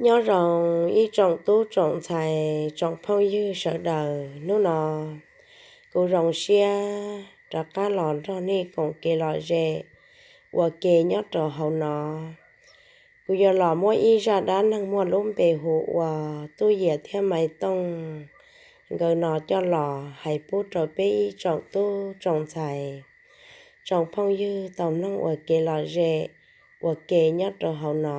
Nyob zoo ib tsoom tub tsoom ntxhais tsoom phooj ywg sawv daws, hnub no kuv zoo siab rov qab los nrog nej koom kev lom zem ua ke nyob rau hauv no. Kuv yuav los muab ib zaj dab neeg muaj lub npe hu ua Tub Yias thiab Maiv Tooj nkawd no coj los hais pub rau peb ib tsoom tub tsoom ntxhais tsoom phooj ywg tau mloog ua kev lom zem ua ke nyob rau hauv no.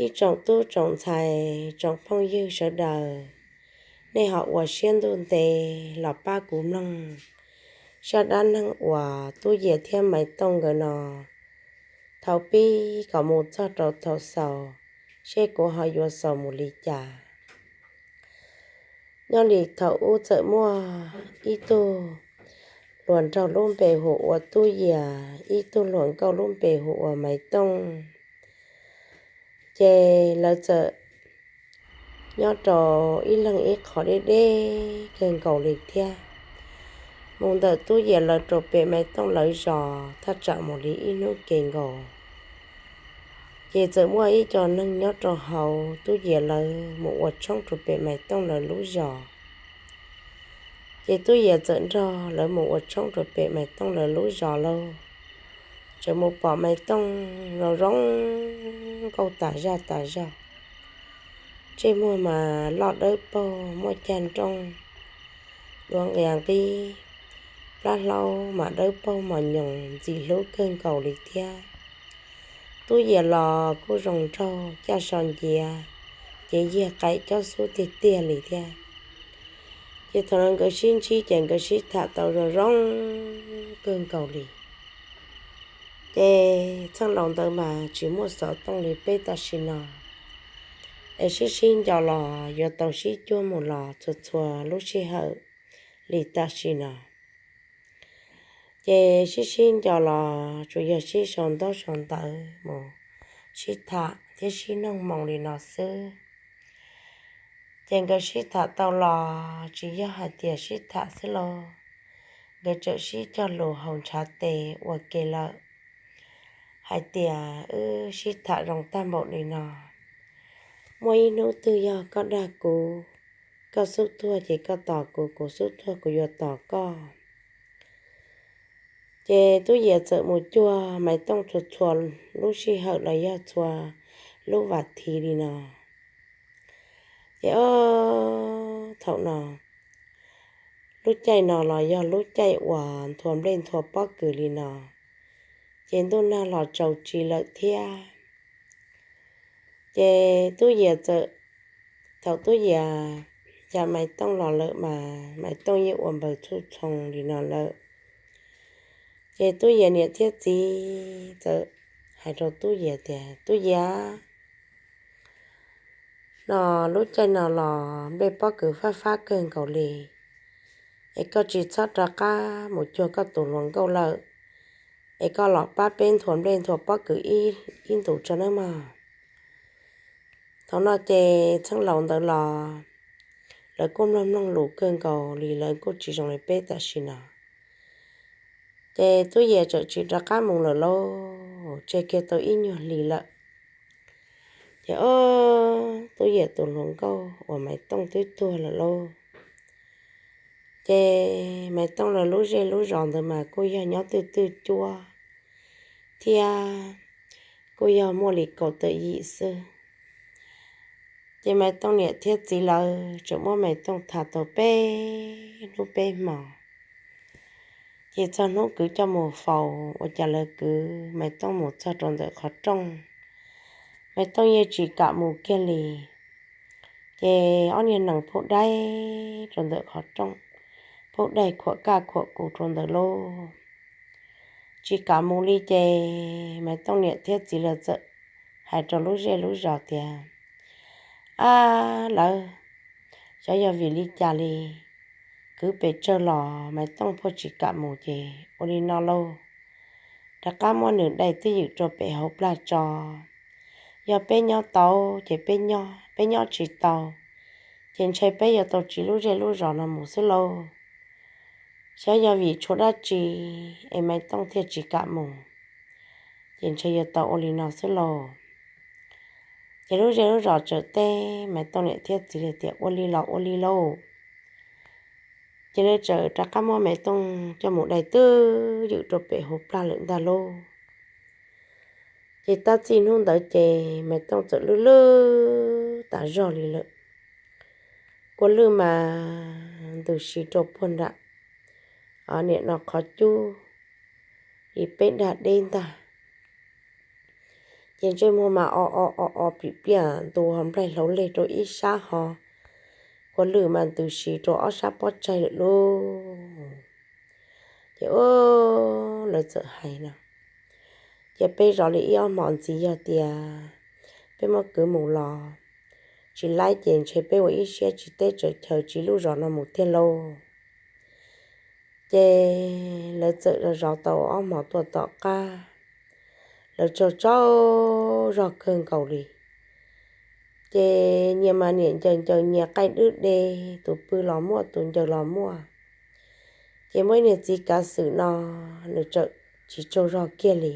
Ib tsoom tub tsoom ntxhais tsoom phooj ywg sawv daws, nej ho ua siab ntuj ntev los pab kuv mloog zaj dab neeg uas Tub Yias thiab Maiv Tooj nkawd no thaum pib kom mus txog rau thaum xaus, seb kuv ho yuav xaus mus li cas. Nyob li thaum ub txawm muaj ib tug hluas nraug lub npe hu ua Tub Yias, ib tug hluas nkauj lub npe hu ua Maiv Tooj. Ces lawv txawm nyob rau ib leeg ib qho deb deb kawg nkaus li thiab. Mus ntawm Tub Yias lawv rau pem Maiv Tooj lawv zos thaj tsam mus li ib hnub ke nkaus, ces txawm muaj ib co neeg nyob rau hauv Tub Yias lawv mus ua tshoob rau pem Maiv Tooj lawv lub zos. Ces Tub Yias txawm nrog lawv mus ua tshoob rau pem Maiv Tooj lawv lub zos lauj. Txawm mus pom Maiv Tooj zoo zoo nkauj tas zaj tas zog, ntsej muag mas loj dawb paug muaj cag nrooj dua nqia nqib, plab hlaub mas dawb paug mos nyoos ntxim hlub kawg nkaus li thiab. Tub Yias los kuj zoo nraug caj so nciav, ces yiag qaim cob xub tiag tiag li thiab. Ces thaum no nkawd sib ntsib ces nkawd sib tham tau zoo zoo kawg nkaus li. Ces txheej laus ntawd mas tsis muaj xov tooj li peb tam sim no, es sib sib nco los yuav tau sib cuag mus los txhua txhua lub sij hawm li tam sim no. Ces sib sib nco los tsuas yog sib sau ntaub sau ntawv mus sib tham thiab sib noog moo li no xwb. Ces nkawd sib tham tau los tsis yog hais tias sib tham xwb lauj, nkawd txawm sib cog lus haus ntshav tes ua ke lawm hais tias, wb sib tham zoo tag npaum li no, muaj ib hnub twg yog koj dag kuv, koj xub tuag ces koj tos kuv, kuv xub tuag kuv yuav tos koj. Ces Tub Yias txawm mus cuag Maiv Tooj txhua txhua lub sij hawm los yog txhua lub vas thiv li no. Ces ob thaum no, lub caij no los yog lub caij uas nthua nplej nthua pob kws li no, ces ntuj nag los tsaus tsis lawm thiab. Ces Tub Yias txawm, thaum Tub Yias cam Maiv Tooj los lawm mas Maiv Tooj yeej ua npaws txhuj txhoo li no lawm. Ces Tub Yias niam thiab txiv txawm hais rau Tub Yias tias, Tub Yias, no lub caij no los nplej pob kws fab fab kawg nkaus li, es koj tsis txhob rov qab mus cuag koj tus hluas nkauj lawm, es koj los pab peb nthua nplej nthua pob kws ib ntus tso nawb mog. Thaum no ces txheej laus ntawd los lawv kuj mloog mloog lus kawg nkaus li, lawv kuj tsis zoo li peb tam sim no. Ces Tub Yias txawm tsis rov qab mus lawm lauj, tseg kiag tau ib nyuag hlis lawm. Ces ob, Tub Yias tus hluas nkauj uas Maiv Tooj twb tuag lawm lauj. Ces Maiv Tooj lawv lub zej lub zos ntawd mas kuj yog nyob twj twj cuab thiab kuj yog muaj li kaum tawm yim xwb. Ces Maiv Tooj niam thiab txiv lawv tseem muab Maiv Tooj tham tau peb hnub peb hmo. Ces txog hnub kwv coj mus faus ua cas lawv kwv Maiv Tooj mus txog rau ntawm qhov rooj, Maiv Tooj yeej tsis kam mus kiag li. Ces ob niag nees phaub daig rau ntawm qhov rooj, phaub daig khuam kaj khuam kuv rau ntawd lauj, tsis kam mus li. Ces Maiv Tooj niam thiab txiv lawv txawm hais rau lub zej lub zos tias, ab lawv, xyov yog vim li cas li, kwv pes tsawg los Maiv Tooj pheej tsis kam mus. Ces ua li no lauj, rov qab muab nws dai twj ywm rau pem hauv plag tso. Yog peb nyob tau ces peb nyob, peb nyob tsis tau ces ntshai peb yuav tau tsiv lub zej lub zos no mus xwb lauj. Xyov yog vim tshuav dab tsi es Maiv Tooj thiaj tsis kam mus, ces ntshai yuav tau ua li no xwb lauj. Ces lub zej lub zos txawm teb Maiv Tooj niam thiab txiv hais tias, Ua li los ua li lauj. Ces lawv txawm rov qab muab Maiv Tooj coj mus dai twb ywm rau pem hauv plag lawm ntag lauj. Ces tab txij hnub ntawd ces Maiv Tooj txawm lwj lwj tas zog li lawm. Kua lwj mas ntws si rau puag nram, nim no qhov cub li peb dag deb ntag. Ces ntsej muag mas o o o o plim pliaj ntu ho nplaig hlauv leg rau ib sab ho, kua lwj mas ntws si rau ob sab pob tsaig lawm lauj. Ces lawv txawm hais no, Ces peb zov li ib ob hmo ntxiv yog tias peb muab kwv mus los tsis laib ces ntshe peb ua ib siab tsis teb tsaws chaw tsiv lub zos no mus tiag lauj. Ces lawv txawm zov tau ob hmo tuaj tom qab, lawv tsaug tsaug zog kawg nkaus li. Ces nyias mas niam ncaws ncaws nyias qaij dwb de, tus pw los muaj tus ncaws los muaj. Ces muaj ib niag txiv kav xwm no, nws txawm tsis tsaug zog kiag li.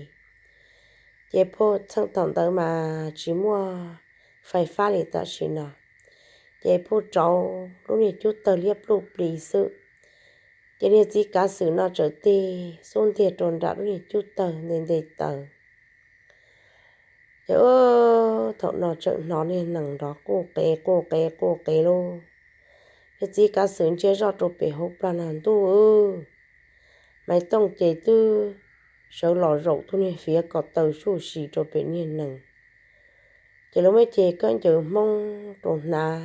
Ces phuj txheej thaum ntawd mas tsis muaj fais fab li tam sim no, ces phuj rauv lub niag cub tawg liab pluj plis xwb. Ces niag txiv kav xwm no txawm tig xub ntiag rau nram lub niag cub tawg nte nte taws. Ces thaum no txawm hnov niag nees nrov quj qev quj qev quj qev lauj. Niag txiv kav xwm ntsia zoj rau pem hauv plag no ntuj, Maiv Tooj ces twb sawv los zaum tus niag fiav kom taw suj si rau pem niag nees. Ces lawv muab ceg khaub ncaws hmoob rau hnav,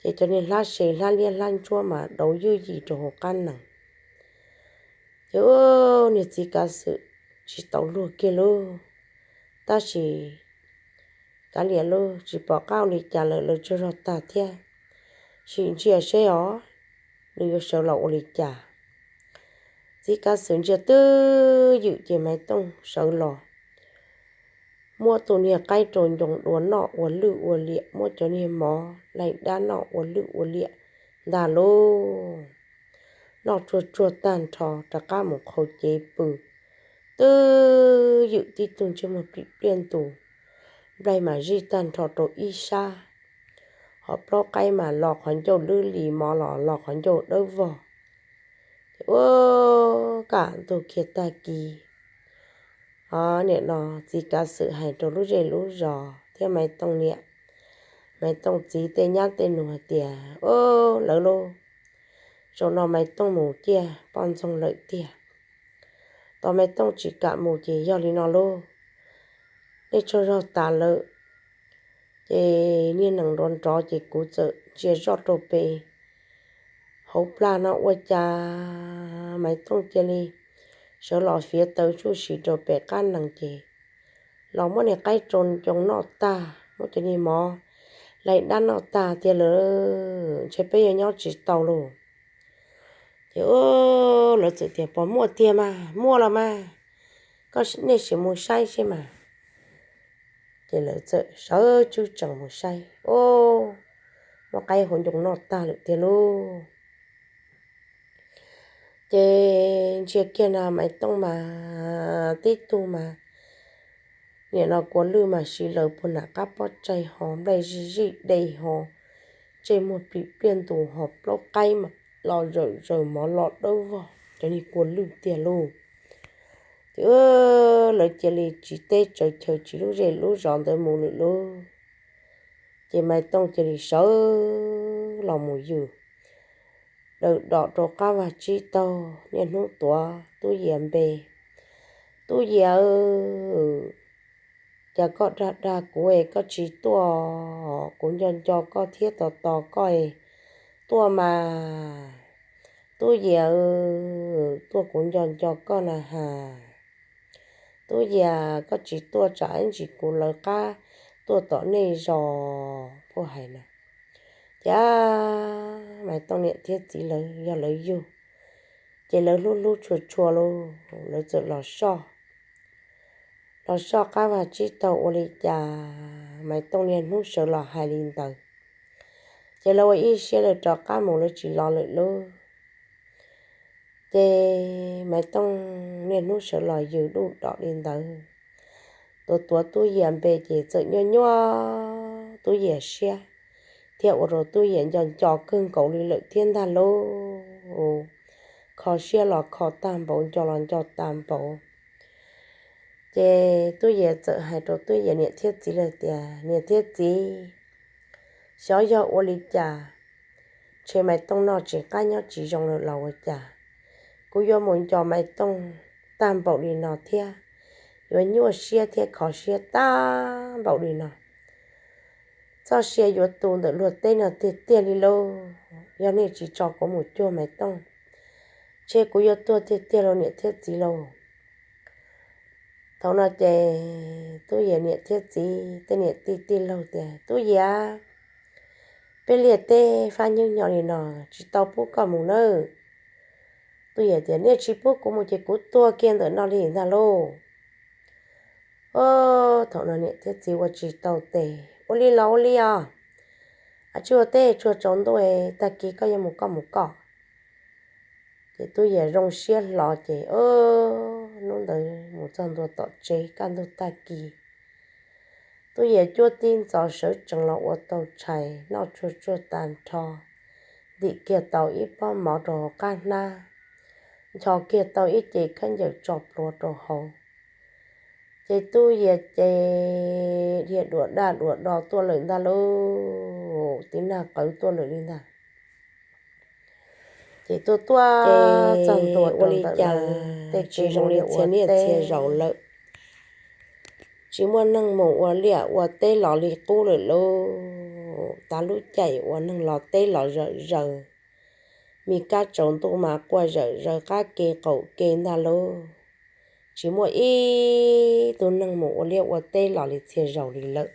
ces cov niag hlab se hlab liab hlab ntsuab mas dauv ywj yim rau hauv qab nees. Ces niag txiv kav xwm tsis tau luag kiag lauj, tab sis kav liam lauj, tsis pom qab ua li cas lawm, lawv tsaug zog tag thiab, sim ntsia seb os, nws yuav sawv los ua li cas. Txiv kav xwm ntsia twb ywm ces Maiv Tooj sawv los, muab tus niag qaib rau ncoo dua noj ua lwj ua liam, muab cov niag mov laij dab noj ua lwj ua liam ntag lauj. Noj tsuag tsuag tag nrho rov qab mus qhau cev pw, twb ywm tib tug ntsej muag plim pliaj ntus, nplaig mas zij tag nrho rau ib sab, ho plaub qaib mas los qhov ncauj lwb li mov los los qhov ncauj dawb vog. Ces ua kaj ntug kiag tag kis, o, nim no txiv kav xwm hais rau lub zej lub zos thiab Maiv Tooj niam, Maiv Tooj txiv tej nyab tej nus hais tias, O, lawv lauj, zaum no Maiv Tooj mus ciaj poj ntxoog lawm tiag. Tos Maiv Tooj tsis kam mus ces yog li no lauj, nej tsaug zog tas lawm. Ces niag nees nrov nrov ces kuv txawm ntsia zoj rau pem hauv plag no ua cas Maiv Tooj cia li sawv los fiav taw tsuj si rau pem qab nees ces los muab niag qaib rau ncoo noj tag, muab cov niag mov laij dab noj tag tiag lawm, ntshe peb yuav nyob tsis tau lauj. Ces lawv txawm tias, Puas muaj tiag mas? Muaj los mas, koj, nej sim mus saib seb mas. Ces lawv txawm sawv tswb tsees mus saib, o, muab qaib hauv ncoo noj tag lawm tiag lauj. Ces ntsia kiag na Maiv Tooj mas tib tug mas nim no kua lwj mas siv lawv puag nram qab pob tsaig ho nplaig zij zij de ho, ntsej muag plim pliaj ntus ho plaub qaib mas los zawm zaws mov los dawb vog cov niag kua lwj tiag lauj. Ces lawv cia li tsis teb tsawv chaw tsiv lub zej lub zos ntawd mus lawm lauj. Ces Maiv Tooj cia li sawv los mus yws daws dom rau qab vag tsib taug niaj hnub tuav Tub Yias npe. Tub Yias, cas koj dag dag kuv es koj tsis tuaj, kuv nco nco koj thiab tos tos koj es tuaj mas. Tub Yias, tuaj kuv nco nco koj na has. Tub Yias, koj tsis tuaj tsam ib ntsis kuv lawv qab tuaj tom nej zos, puj hais na. Ces Maiv Tooj niam thiab txiv lawv yog lawv yug, ces lawv hlub hlub tshua tshua lauj, lawv txawm los soj. Los soj qab vag tsib taug ua li cas Maiv Tooj niaj hnub sawv los hais li ntawd, ces lawv ua ib siab lawv rov qab mus lawv tsis los lawm lauj. Ces Maiv Tooj niaj hnub sawv los yws duj dom li ntawd, tuav tuav Tub Yias npe ces txawm nyuaj nyuaj Tub Yias siab, thiab ua rau Tub Yias nco nco kawg nkaus li lawm thiab ntag lauj. Kho siab los kho tag npaum, nco los nco tag npaum. Ces Tub Yias txawm hais rau Tub Yias niam thiab txiv lawm tias, Niam thiab txiv, xyov yog ua li cas, ntshe Maiv Tooj noj tsis qab nyob tsis zoo lawm los ua cas, kuv yuav mus nco Maiv Tooj tag npaum li no thiab, yuav nyuaj siab thiab kho siab tag npaum li no. Txoj sia yuav tu ntawm luag teb no tiag tiag li lauj. Yog nej tsis tso kuv mus cuag Maiv Tooj, ntshe kuv yuav tuag tiag tiag lauj niam thiab txiv lauj. Thaum no ces Tub Yias niam thiab txiv tej niam tij tij laug tias, Tub Yias, peb liaj teb fab nyub nyo li no, tsis tau pub koj mus nawb. Tub Yias tias, Nej tsis pub kuv mus ces kuv tuag kiag ntawm no li ntag lauj. Thaum no niam thiab txiv ua tsis tau tes, Ua li los ua li os, tsuag teb tsuag tsaus ntuj, tag kis koj yuav mus koj mus koj. Ces Tub Yias zoo siab hlo ces hnub ntawd mus txog ntua tom tsev kaj ntug tag kis, Tub Yias cuab tib ntxov sawv tsees los ua tau tshais noj tsuag tsuag tag nrho, ntim kiag tau ib pob mov rau hauv qab hnab, nchos kiag tau ib ce khaub ncaws tso plhuav rau hauv. Ces Tub Yias ces dhia duav daj duav do tuaj lawm ntag lauj, tib nag qawv tuaj lawm li ntag. Ces tuaj tuaj txog ntua ua li cas tej tsis zoo li txhia niaj txhia zaus lawm, tsis muaj neeg mus ua liaj ua teb los li qub lawm lauj. Tav lub caij uas neeg los teb los zawm zaws, me kab tsaus ntuj mas quaj zawm zaws qab ke qaum ke ntag lauj. Tsis muaj ib tug neeg mus ua liaj ua teb los li txhia zaus li lawm.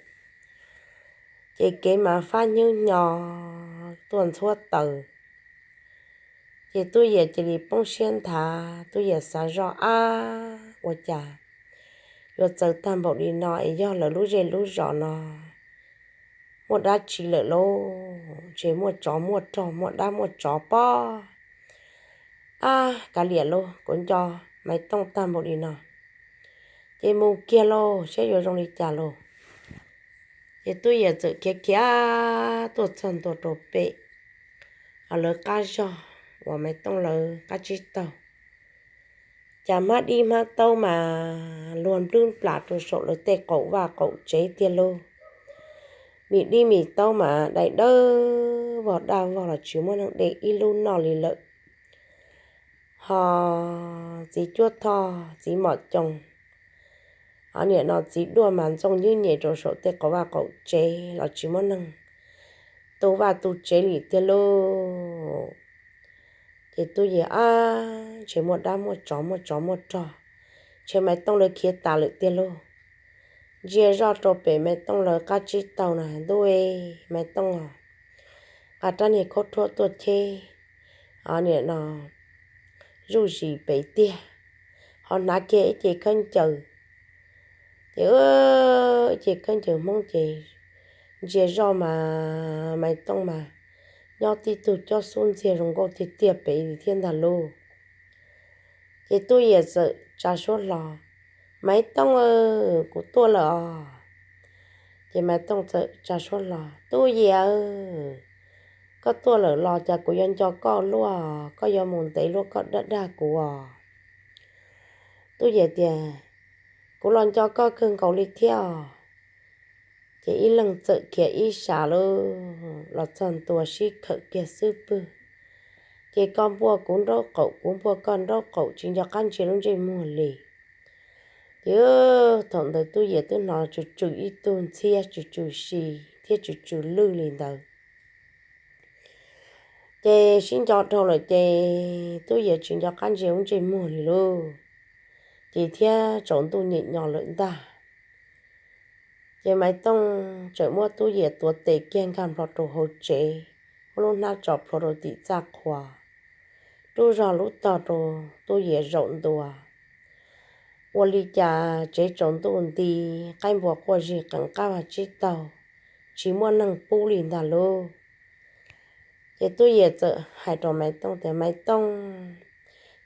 Ces kev mas fab hnyob hnyo tuaj ntxhuab taws. Ces Tub Yias cia li poob siab nthav, Tub Yias xav zoj, Ab, ua cas yuav txawv tag npaum li no es yog lawv lub zej lub zos no muaj dab tsi lawm lauj? Ntshe muaj tsov muaj rog muaj dab muaj tsov pob. Ab, kav liam lauj, kuv nco Maiv Tooj tag npaum li no, ces mus kiag lauj, saib yuav zoo li cas lauj. Ces Tub Yias txawm khiav khiav tuaj txog ntua rau pem lawv qab zog uas Maiv Tooj lawv qab tsib taug. Cas hmab dib hmab taub mas luag nplwb nplas rau saum lawv tej qaum vaj qaum tsev tiag lauj. Mis dib mis taub mas dai dawb vog daj vog los tsis muaj neeg de ib lub noj li lawm. Ho txiv cuab thoj txiv mom coos, ho niam no txiv duaj mas ntxooj nyub nyem rau saum tej qaum vaj qaum tsev los tsis muaj neeg tu vaj tu tsev li tiag lauj. Ces Tub Yias, Ab, ntshe muaj dab muaj tsov muaj tsov muaj rog, ntshe Maiv Tooj lawv khiav tas lawm tiag lauj. Ntsia zoj rau pem Maiv Tooj lawv qab tsib taug na, ntuj, Maiv Tooj os, nqa rab niag khaub rhuab tuaj cheb, ho niam no zuj zus pem tiag, ho hnav kiag ib ce khaub ncaws. Ces ib ce khaub ncaws Hmoob ces ntsia zoj mas Maiv Tooj mas nyob tib tug cob xub ntxiag zoo nkauj tiag tiag pem thiab ntag lauj. Ces Tub Yias txawm tsa suab hlo, Maiv Tooj aw, kuv tuaj lawm os. Ces Maiv Tooj txawm tsa suab hlo, Tub Yias aw, koj tuaj lawm los cas kuv yuav nco koj luaj, koj yuav mus ntev luaj koj dag dag kuv os. Tub Yias tias, Kuv los nco koj kawg nkaus li thiab os. Ces ib leeg txawm khiav ib sab lauj, los txog ntua sib khawm kiag xub pwg. Ces koj npuaj kuv nraub qaum, kuv npuaj koj nraub qaum, tsis nco qab ntsia lub ntsej muag li. Ces thaum ntawd Tub Yias twb hnov tsw tsw ib tug ntxhiab tsw tsw si thiab tsw tsw lwj li ntawd. Ces sib nco dhau lawm ces Tub Yias tsis nco qab ntsia lub ntsej muag li lauj. Ces thiab tsaus ntuj nyem nyo lawm ntag. Ces Maiv Tooj txawm muab Tub Yias tuav tes kiag nkag nplho rau hauv tsev, muab lub hnab tso plhuav rau tim txaj qhua, rub zog lub tog rau Tub Yias zaum ntua. Ua li cas tsev tsaus ntuj nti, qaib npua quaj zig qees qab vag tsib taug, tsis muaj neeg pub li ntag lauj. Ces Tub Yias txawm hais rau Maiv Tooj tias, Maiv Tooj,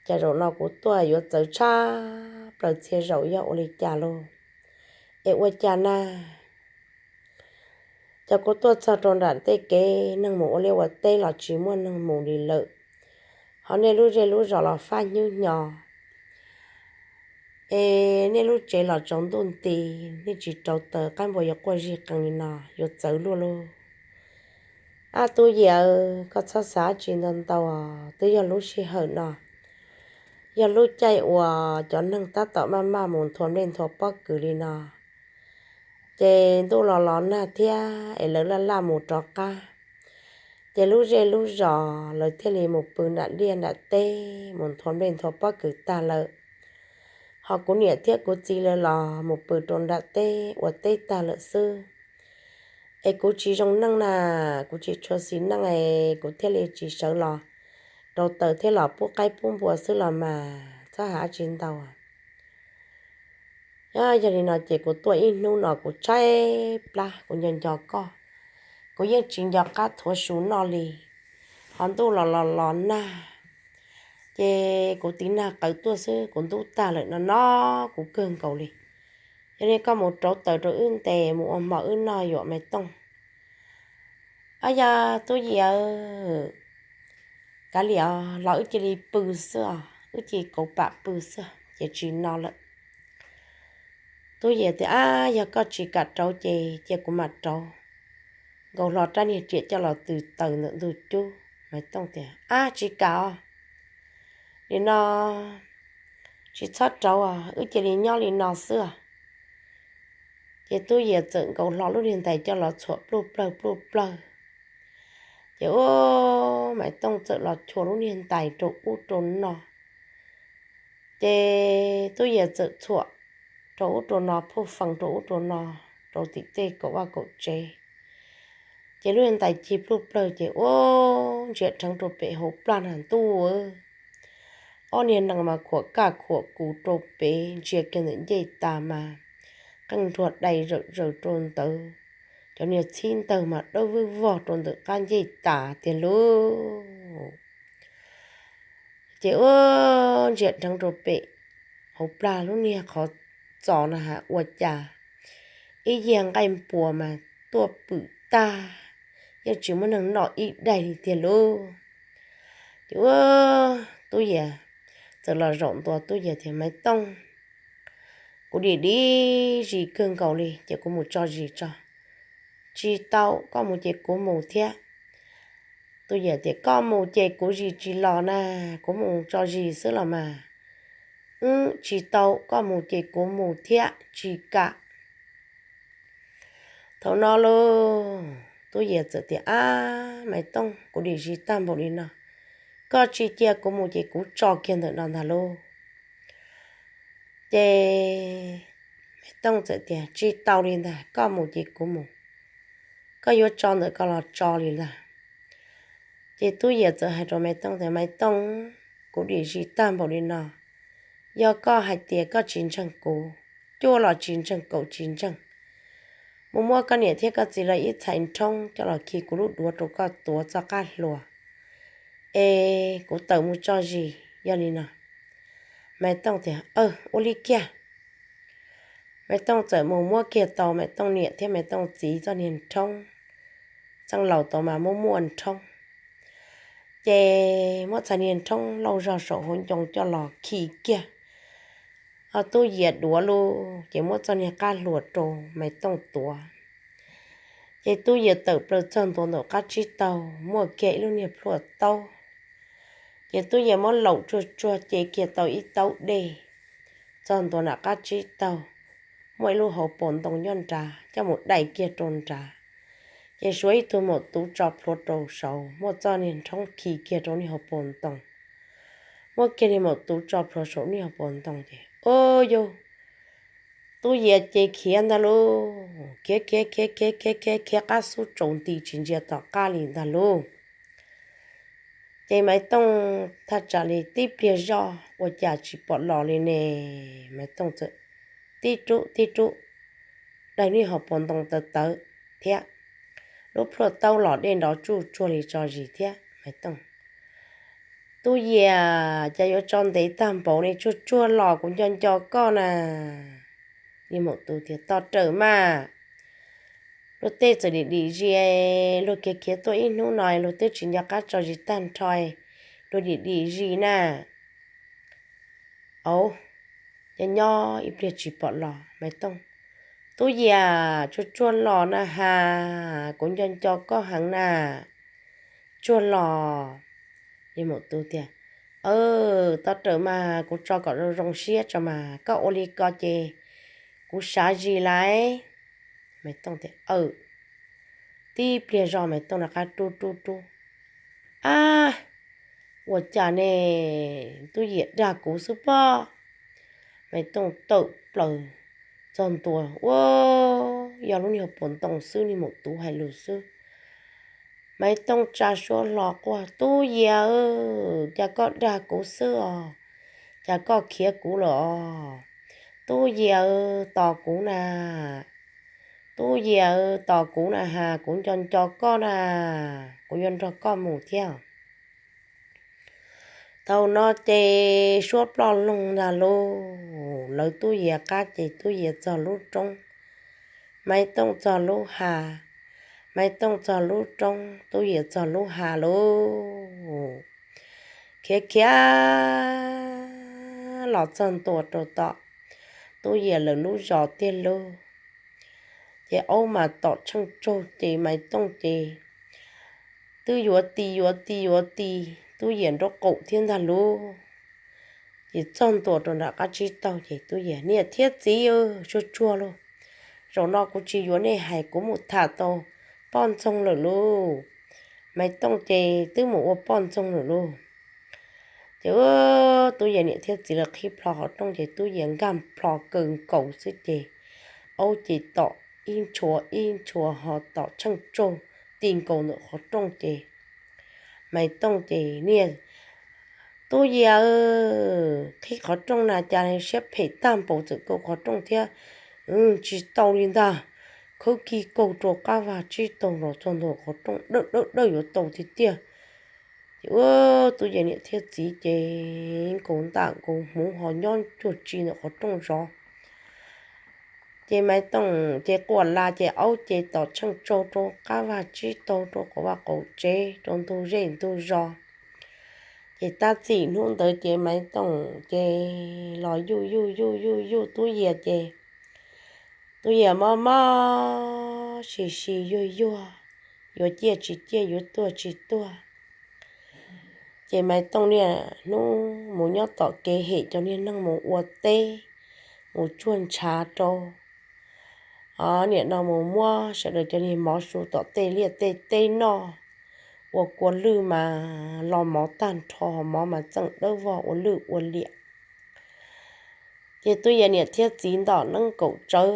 cas zaum no kuv tuaj yuav txawv tshaj plaws txhia zaus yog ua li cas lauj? Es ua cas na, cov kuv tuaj txog rau nram tej kev neeg mus ua liaj ua teb los tsis muaj neeg mus li lawm, ho nej lub zej lub zos los fab hnyo, es nej lub tsev los tsaus ntuj nti, nej tsis rauv taws, qaib npua yuav quaj zig qees li no yuav txawv luaj lauj. Ab tub Yias, koj txhob xav tsis ntau ntau os, twb yog lub sij hawm no yog lub caij uas cov neeg tab tom maj maj mus nthua nplej nthua pob kws li no, ces ntuj los los nag thiab es lawv laj laj mus rov qab, ces lub zej lub zos lawv thiaj li mus pw nram liaj nram teb mus nthua nplej nthua pob kws tag lawm. Ho kuv niam thiab kuv txiv lawv los mus pw rau nram teb ua teb tag lawm xwb. Es kuv tsis zoo neej na, kuv tsis tshua xis neej es kuv thiaj li tsis sawv los rauv taws thiab los pub qaib pub npua xwb los mas, txhob hais tsis ntau. Yog li no ces kuv tuaj ib hnub no kuv tshaib plab, kuv nco nco koj, kuv yeej tsis nco qab thuav su noj li. Ho ntuj los los los nag, ces kuv tiv nag qawv tuaj xwb, kuv ntub tag lawm no no, kuv kawg nkaus li. Yog li koj mus rauv taws rau wb ntes mus ua hmo wb noj yuam Maiv Tooj. Ab yog tub Yias, kav liam os, los wb cia li pw xwb os, wb cia li kauv pam pw xwb ces tsis no lawm. Tub Yias tias, Ab, yog koj tsis kam rauv ces cia kuv mam rauv. Nkaus hlo rab niag riam coj los tws taws ntawm ntug cub. Maiv Tooj tias, Ab, tsis kam os, nim no tsis txhob rauv os, wb cia li nyob li no xwb os. Ces tub Yias txawm nkaus hlo lub niag ntais coj los txhuam pluj plawg pluj plawg. Ces ua Maiv Tooj txawm los chua lub niag ntais rau ub rau no. Ces tub Yias txawm txhuam rau ub rau no, phuj fees rau ub rau no, rau tim tej kaum vaj kaum tsev. Ces lub niag ntais cig pluj plawg ces ua ntsia dheev rau pem hauv plag na ntuj, ob niag nees mas khuam kaj khuam kuv rau pem, ntsia kiag ntawm ncej tas mas qeej nruas dai zawm zaws rau ntawd, cov niag txhib ntawg mas dawb vwj vog rau ntawm qab ncej tas tiag lauj. Ces ua ntsia dheev rau pem hauv plag lub niag qhov txos na has ua cas ib yag nqaij npua mas tuaj pwm tag, yeej tsis muaj neeg noj ib daig li tiag lauj. Ces ua tub Yias txawm los zaum ntua, tub Yias tias, Maiv Tooj, kuv dim dib zis kawg nkaus li ces kuv mus tso zis tso. Tsis tau, koj mus ces kuv mus thiab. Tub Yias tias, Koj mus ces kuv zis tsis los na, kuv mus tso zis xwb los mas. Wb tsis tau, koj mus ces kuv mus thiab, tsis kam. Thaum no lauj, tub Yias txawm tias, Ab, Maiv Tooj, kuv dim zis tag npaum li no, koj tsis cia kuv mus ces kuv tso kiag ntawm no ntag lauj. Ces Maiv Tooj txawm tias, Tsis tau li ntag, koj mus ces kuv mus, koj yuav tso ntawm ko los tso li ntag. Ces tub Yias txawm hais rau Maiv Tooj tias, Maiv Tooj, kuv dim zis tag npaum li no, yog koj hais tias koj tsis ntseeg kuv, cuaj los tsis ntseeg, kaum tsis ntseeg, mus muab koj niam thiab koj txiv lawv ib txhais nrhoob coj los khi kuv lub duav rau koj tuav txoj qab hlua, es kuv tawm mus tso zis. Yog li no, Maiv Tooj tias, Aw, ua li kiag. Maiv Tooj txawm mus muab kiag tau Maiv Tooj niam thiab Maiv Tooj txiv txoj niag nrhoob, txheej laus tau mas muaj muaj nrhoob, ces muab txhais niag nrhoob lauj zog saum hauv ncoo coj los khi kiag ho tub Yias duav lauj, ces muab txoj niag qab hlua rau Maiv Tooj tuav. Ces tub Yias tawm plaws txog ntua ntawm qab tsib taug, muaj kiag ib lub niag plhuaj taub. Ces tub Yias muab laum tsuag tsuag ce kiag tau ib taub dej txog ntua nram qab tsib taug, muaj ib lub hauv paus ntoo nyob nrad, coj mus dai kiag rau nrad. Ces suav ib tug maum tuv tso plhuav rau saud, muab txoj niag nrhoob khi kiag rau niag hauv paus ntoo. Muab kiag niag maum tuv tso plhuav saum niag hauv paus ntoo ces, Au yau, tub Yias ces khiav ntag lauj, khiav khiav khiav khiav khiav khiav khiav qab xub tsaus nti tsis ntsia tom qab li ntag lauj. Ces Maiv Tooj thaj tsam li tib pliag zoj ua cas tsis pom los li ne. Maiv Tooj txawm tib rub tib rub, daig niag hauv paus ntoo tawv tawv thiab, lub plhuaj taub los dej nrov tsuj tsuag li tso zis thiab. Maiv Tooj, Tub Yias, cas yuav tso ntev tag npaum li, tsuag tsuag los kuv nco nco koj na. Niag maum tus tias, Tos rawm mas, luag tej txawm dim dim zis, luag khiav khiav tuaj ib hnub no luag twb tsis nco qab tso zis tag nrho, luag dim dim zis na. Au, nyob nyob ib pliag tsis pom los, Maiv Tooj, Tub Yias, tsuag tsuag los na has, kuv nco nco koj heev na, tsuag los. Niag maum tus tias, Tos rawm mas, kuv tso kom zoo zoo siab tso mas, koj ua li ko ces kuv sav zis lawm. Maiv Tooj tias, Aw. Tib pliag zog Maiv Tooj rov qab rub rub rub. Ab, ua cas ne, Tub Yias dag kuv xwb pob. Maiv Tooj tawm plaws txog ntua, ua, yog lub niag puas ntoo xwb, niag maum tus hais lus xwb. Maiv Tooj tsa suab hlo quaj, Tub Yias, cas koj dag kuv xwb os, cas koj khiav kuv lawm os. Tub Yias, tos kuv na. Tub Yias, tos kuv na has, kuv nco nco koj na, kuv yuav nrog koj mus thiab. Thaum no ces suab ploj loog ntag lauj, lawv Tub Yias qab ces Tub Yias txog lub roob, Maiv Tooj txog lub hav, Maiv Tooj txog lub roob, Tub Yias txog lub hav lauj. Khiav khiav los txog ntua rau tom Tub Yias lawv lub zos tiag lauj. Ces aub mas tom tsheej tsaug ces Maiv Tooj ces twb yuav ti yuav ti yuav ti, Tub Yias nraub qaum thiab ntag lauj. Ces txog ntua rau nram qab tsib taug ces Tub Yias, Niam thiab txiv, tsuag tsuag lauj, zaum no kuv tsis yuav nej hais, kuv mus tham tau poj ntxoog lawm lauj. Maiv Tooj ces twb mus ua poj ntxoog lawm lauj. Ces Tub Yias niam thiab txiv lawv qhib plho qhov rooj ces Tub Yias nkag plho kaw nkaus xwb ces aub ces tom ib ntshua ib ntshua ho tom tsheej tsaug ti nkaus ntawm qhov rooj ces Maiv Tooj ces, Niam, Tub Yias, qhib qhov rooj na cas siab phem tag npaum txawm kaw qhov rooj thiab, tsis tau li ntag. Khawb kig kaug rau qab vag tsib taug los txog ntua qhov rooj dawb dawb dawb yuav tau tiag tiag. Ces Tub Yias niam thiab txiv ces nkaus ntaj nkaus hmuv ho nyob cuag tsi ntawm qhov rooj zov. Ces Maiv Tooj ces quas las ces aub ces tom tsheej tsaug rau qab vag tsib taug rau qhov vaj qaum tsev rau ntug zej ntug zos. Ces tab txim hnub ntawd ces Maiv Tooj ces los yuj yuj yuj yuj yuj Tub Yias ces Tub Yias mob mob sis sis yuag yuag, yuav ciaj tsis ciaj yuav tuag tsis tuag. Ces Maiv Tooj niaj hnub mus nyob tom kev hem cov niag neeg mus ua teb, mus tsuag ntshav rau. Niam no mus muab sawv daws cov niag mov su tom tej liaj tej teb noj, ua kua lwj mas los mov tag nrho, mov mas txeem dawb vog ua lwj ua liam. Ces Tub Yias niam thiab txiv ntom neeb kaum tsawv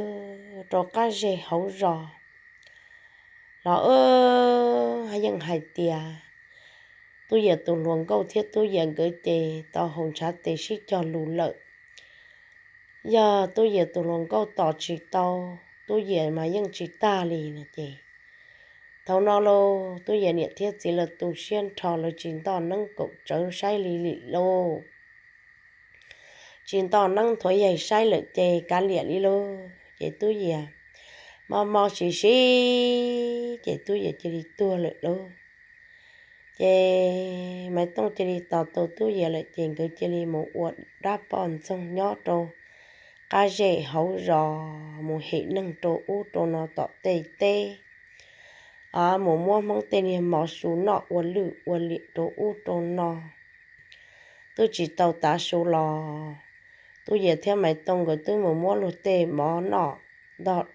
rau qab zej hauv zos los, haj yeej hais tias Tub Yias tus hluas nkauj thiab Tub Yias nkawd ces tau haus ntshav tes sib cog lus lawm. Yog Tub Yias tus hluas nkauj tos tsis tau Tub Yias mas yeej tsis tag li no ces, thaum no lauj Tub Yias niam thiab txiv lawv tu siab nrho, lawv tsis ntom neeb kaum tsawv saib li lawm lauj. Tsis ntom neeb nthuav yaig saib lawm ces kav liam li lauj. Ces Tub Yias mob mob sis sis ces Tub Yias cia li tuag lawm lauj. Ces Maiv Tooj cia li tos tau Tub Yias lawm ces nkawd cia li mus ua dab poj ntxoog nyob rau qab zej hauv zos, mus hem neeg rau ub rau no tom tej teb, mus muab Hmoob tej niag mov su noj ua lwj ua liam rau ub rau no. Twb tsis tau tav su los Tub Yias thiab Maiv Tooj nkawd twb mus muab luag tej mov noj ntog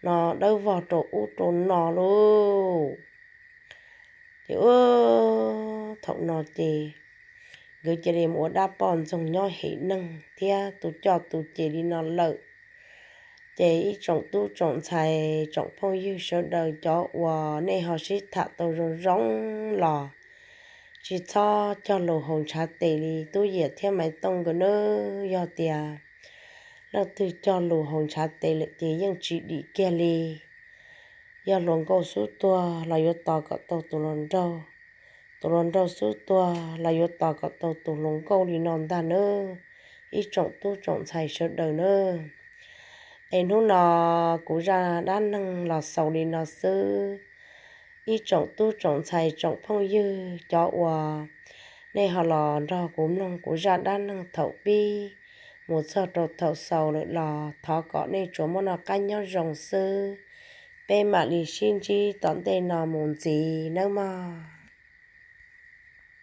no dawb vog rau ub rau no lauj. Ces thaum no ces nkawd cia li mus ua dab poj ntxoog nyob hem neeg thiab tu coj tu ces li no lawm. Ces ib tsoom tub tsoom ntxhais tsoom phooj ywg sawv daws, cov uas nej ho sib tham tau zoo zoo los tsis txhob cog lus haus ntshav tes li Tub Yias thiab Maiv Tooj nkawd nawb. Yog tias leej twg cog lus haus ntshav tes lawm ces yeej tsis dim kiag li. Yog hluas nkauj xub tuag los yuav tos kom tau tus hluas nraug, tus hluas nraug xub tuag los yuav tos kom tau tus hluas nkauj li no ntag nawb, ib tsoom tub tsoom ntxhais sawv daws nawb. Es hnub no kuv zaj dab neeg los xaus li no xwb. Ib tsoom tub tsoom ntxhais tsoom phooj ywg, cov uas nej ho los nrog kuv mloog kuv zaj dab neeg thaum pib mus txog rau thaum xaus lawm los thov kom nej tsuas muaj noj qab nyob zoo xwb. Peb mam li sib ntsib tom ntej no mus ntxiv nawb mog.